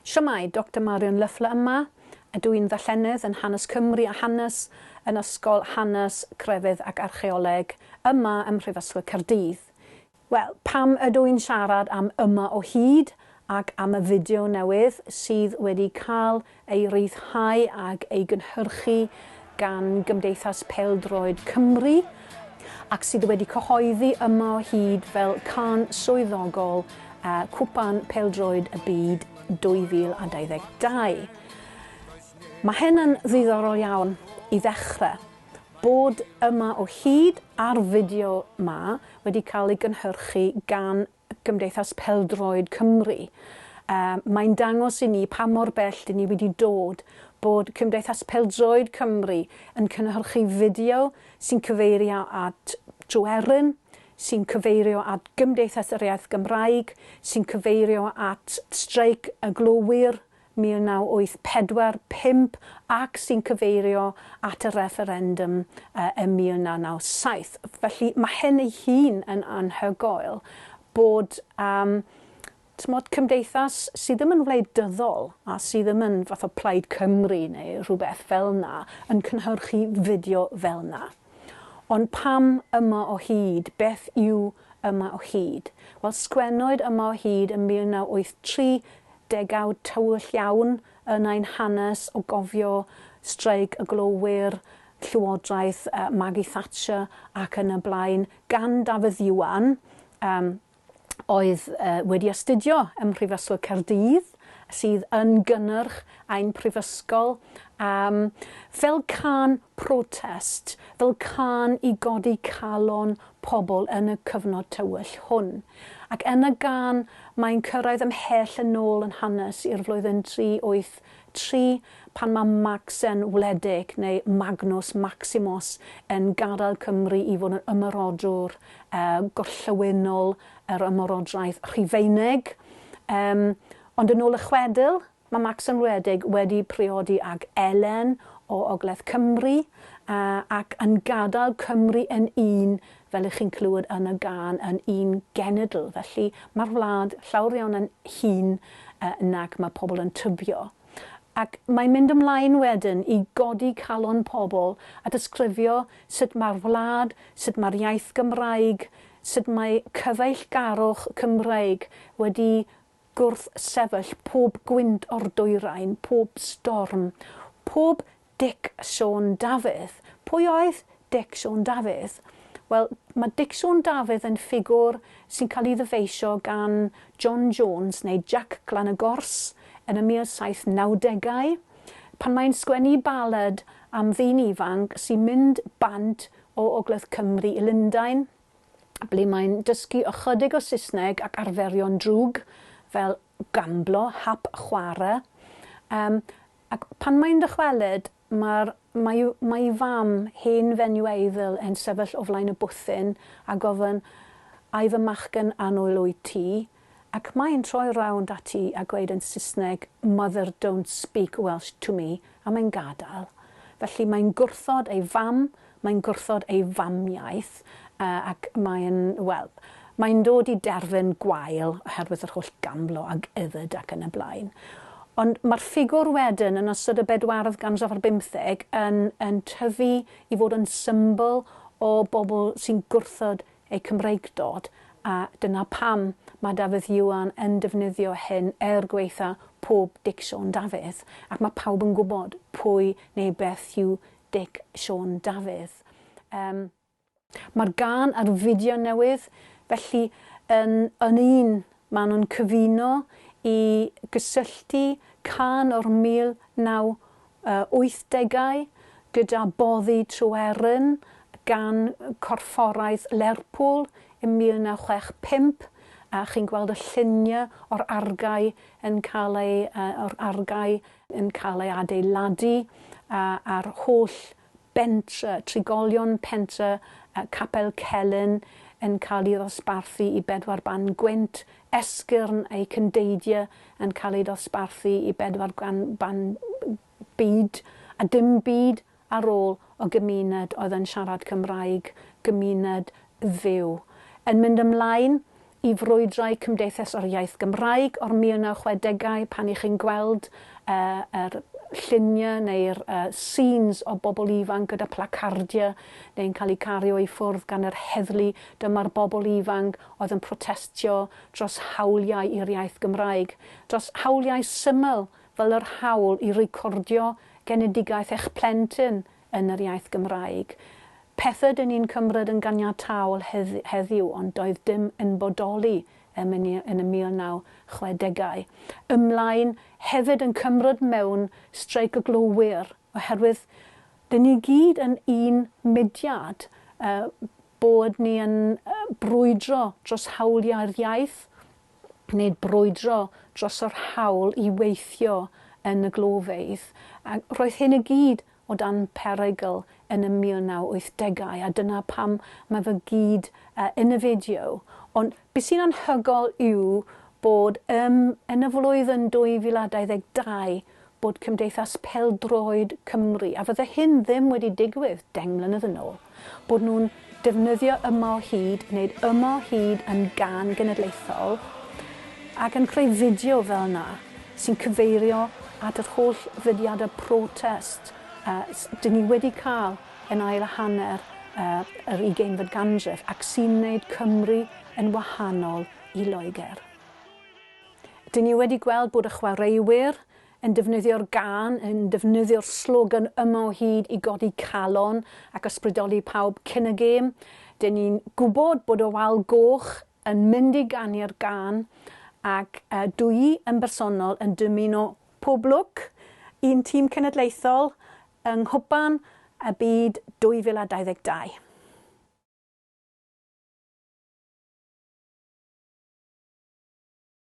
Shwmae, Doctor Marion Löffler yma. Ydw i'n ddarllenydd yn Hanes Cymru a Hanes yn Ysgol Hanes, Crefydd ac Archaeoleg yma ym Mhrifysgol Caerdydd. Wel, pam ydw i'n siarad am Yma o Hyd ac am y fideo newydd sydd wedi cael ei ryddhau ac ei gynhyrchu gan Gymdeithas Pêl-droed Cymru ac sydd wedi cyhoeddi Yma o Hyd fel cân swyddogol Cwpan Pêl-droed y Byd 2022. Mae hyn yn ddiddorol iawn i ddechrau, bod Yma o Hyd a'r fideo 'ma wedi cael ei gynhyrchu gan Gymdeithas Pêl-droed Cymru. Mae'n dangos i ni pa mor bell 'dyn ni wedi dod, bod Cymdeithas Pêl-droed Cymru yn cynhyrchu fideo sy'n cyfeirio at Dryweryn, sy'n cyfeirio at Gymdeithas yr Iaith Gymraeg, sy'n cyfeirio at streic y glowyr 1984, 5 ac sy'n cyfeirio at y refferendwm ym 1997. Felly mae hyn ei hun yn anhygoel bod um, tmod, cymdeithas sydd ddim yn wleidyddol a sydd ddim yn fath o Plaid Cymru neu rhywbeth fel 'na yn cynhyrchu fideo fel 'na. Ond pam Yma o Hyd? Beth yw Yma o Hyd? Wel, sgwennwyd Yma o Hyd yn 1983, degawd tywyll iawn yn ein hanes o gofio streic y glowyr, llywodraeth Maggie Thatcher ac yn y blaen, gan Dafydd Iwan, um, oedd wedi astudio ym Mhrifysgol Caerdydd, sydd yn gynnyrch ein prifysgol, um, fel cân protest, fel cân i godi calon pobl yn y cyfnod tywyll hwn. Ac yn y gân, mae'n cyrraedd ymhell yn ôl yn hanes i'r flwyddyn 383, pan mae Macsen Wledig, neu Magnus Maximus, yn gadael Cymru i fod yn ymerodrwr gorllewinol yr Ymerodraeth Rhufeinig. Yym, ond yn ôl y chwedl, mae Macsen Wledig wedi priodi ag Elen o Ogledd Cymru, ac yn gadael Cymru yn un, fel y'ch chi'n clywed yn y gân, yn un genedl. Felly mae'r wlad llawer iawn yn hŷn nag mae pobl yn tybio. Ac mae'n mynd ymlaen wedyn i godi calon pobl a disgrifio sut mae'r wlad, sut mae'r iaith Gymraeg, sut mae cyfeillgarwch Cymreig wedi gwrthsefyll pob gwynt o'r dwyrain, pob storm, pob Dic Siôn Dafydd. Pwy oedd Dic Siôn Dafydd? Wel, mae Dic Siôn Dafydd yn ffigwr sy'n cael ei ddyfeisio gan John Jones neu Jac Glan y Gors yn y 1790au, pan mae'n sgwennu baled am ddyn ifanc sy'n mynd bant o Ogledd Cymru i Lundain, ble mae'n dysgu ychydig o Saesneg ac arferion drwg fel gamblo, hap chwarae. Um, Ac pan mae'n dychwelyd, mae'r, mae, mae ei fam, hen fenyw eiddil, yn sefyll o flaen y bwthyn a gofyn, Ai fy machgen annwyl wyt ti? Ac mae'n troi rownd ati a gweud yn Saesneg, Mother don't speak Welsh to me, a mae'n gadael. Felly mae'n gwrthod ei fam, mae'n gwrthod ei famiaith, ac mae'n, wel, mae'n dod i derfyn gwael oherwydd yr holl gamblo ag yfed ac yn y blaen. Ond mae'r ffigwr wedyn yn ystod y bedwaredd ganrif ar bymtheg yn, yn tyfu i fod yn symbol o bobl sy'n gwrthod eu Cymreictod, a dyna pam mae Dafydd Iwan yn defnyddio hyn er gwaetha pob Dic Siôn Dafydd, ac mae pawb yn gwybod pwy neu beth yw Dic Siôn Dafydd. Yym. Mae'r gân a'r fideo newydd felly yn yn un, maen nhw'n cyfuno i gysylltu cân o'r 1980au gyda Boddi Tryweryn gan Corfforaeth Lerpwl ym 1965 a chi'n gweld y lluniau o'r argae yn cael ei o'r argae yn cael ei adeiladu a'r holl bentre, trigolion pentre Capel Celyn yn cael ei ddosbarthu i bedwar ban gwynt, esgyrn eu cyndeidiau yn cael eu dosbarthu i bedwar ban byd, a dim byd ar ôl o gymuned oedd yn siarad Cymraeg, gymuned fyw. Yn mynd ymlaen i frwydrau Cymdeithas yr Iaith Gymraeg o'r 1960au pan i chi'n gweld uh, yr lluniau neu'r uh, scenes o bobl ifanc gyda placardiau neu'n cael eu cario i ffwrdd gan yr heddlu. Dyma'r bobl ifanc oedd yn protestio dros hawliau i'r iaith Gymraeg, dros hawliau syml fel yr hawl i recordio genedigaeth eich plentyn yn yr iaith Gymraeg. Pethau dyn ni'n cymryd yn ganiataol heddiw ond doedd dim yn bodoli ym yn y 1960au. Ymlaen hefyd yn cymryd mewn streic y glowyr oherwydd dyn ni gyd yn un mudiad bod ni yn brwydro dros hawliau'r iaith neu brwydro dros yr hawl i weithio yn y glofeydd. A roedd hyn i gyd o dan perygl yn y 1980au a dyna pam mae fy gyd uh, yn y fideo. Ond beth sy'n anhygol yw bod um, yn y flwyddyn 2022 bod Cymdeithas Pêl-droed Cymru, a fydde hyn ddim wedi digwydd 10 mlynedd yn ôl, bod nhw'n defnyddio Yma o Hyd, wneud Yma o Hyd yn gân genedlaethol, ac yn creu fideo fel yna sy'n cyfeirio at yr holl fudiadau protest uh, dyn ni wedi cael yn ail hanner uh, yr ugeinfed ganrif ac sy'n wneud Cymru yn wahanol i Loegr. Dyn ni wedi gweld bod y chwaraewyr yn defnyddio'r gân, yn defnyddio'r slogan yma o hyd i godi calon ac ysbrydoli pawb cyn y gêm. Dyn ni'n gwybod bod y wal goch yn mynd i ganu'r gân ac uh, dwi yn bersonol yn dymuno pob lwc i'n tîm cenedlaethol yng Nghwpan y Byd 2022.